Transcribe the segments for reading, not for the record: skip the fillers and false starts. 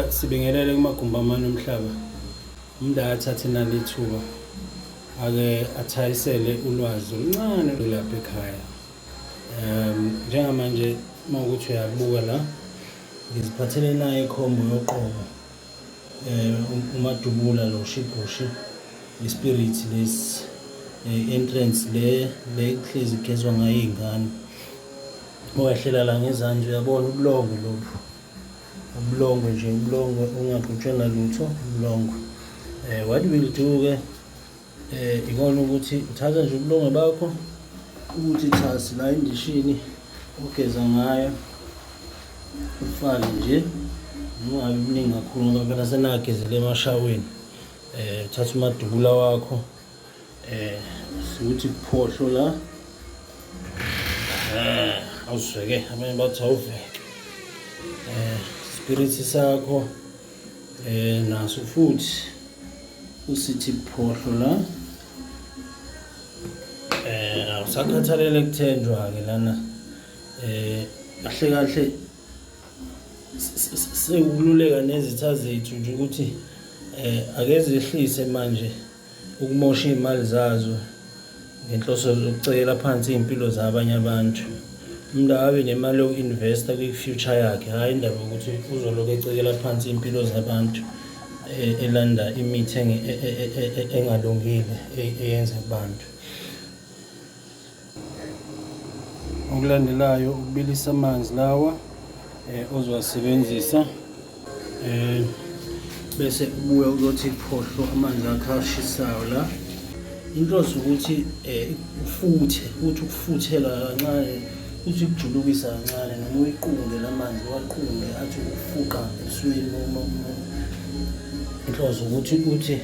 Sibingelele kumagumbi amane omhlaba. Umuntu akathathe nali ithuba ake athayisele ulwazi oluncane lapha ekhaya. Njengamanje uma ukuthi uyabuka la ngiziphathele nayo ikhombo yoqobo. Umadubula lo shibhushi ispirit lesi entrance le le kuhlezi kugezwa ngayo iy'ngane. Owehlela la ngezansi uyabona ubulongwe lobu. Ubulongwe nje ubulongwe ungaxutshwe nalutho ubulongwe. What we'll do ke ikona ukuthi uthatha nje ubulongwe bakho ukuthi thasi la endishini ogeza ngayo ufake nje ungabi mningi kakhulu ngoba phela senagezele emashaweni. Uthatha umadubula wakho ukuthi kuphohlo la awuzweke abanye bathi awuveke spirit sakho naso futhi usithi phohlo la awusakhathalele kuthenjwa ke lana kahle kahle sewukululeka nezitha zethu nje ukuthi ake zehlise manje ukumosha iy'mali zazo ngenhloso yokucekela phansi iy'mpilo zabanye abantu. Umuntu akabe nemali yoku-investa kwi-future yakhe, hhayi indaba yokuthi uzoloku ecekela phansi iy'mpilo zabantu elanda imithi engalungile eyenza kubantu. Okulandelayo ukubilisa amanzi lawa ozowasebenzisa bese ubuya uzothi phohlo amanzi akho ashisayo la. Inhloso ukuthi ufuthe, uthi ukufuthela kancane, uthi ukujulukisa kancane noma uyiqunge la manzi uwaqunge athi ukufuqa ebusweni noma inhloso ukuthi uthi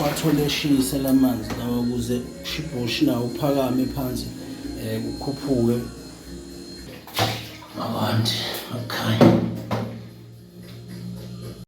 wathole eshisa la manzi lawa ukuze ushibhoshi nawo uphakame phansi kukhuphuke. Mawandi, makhanya.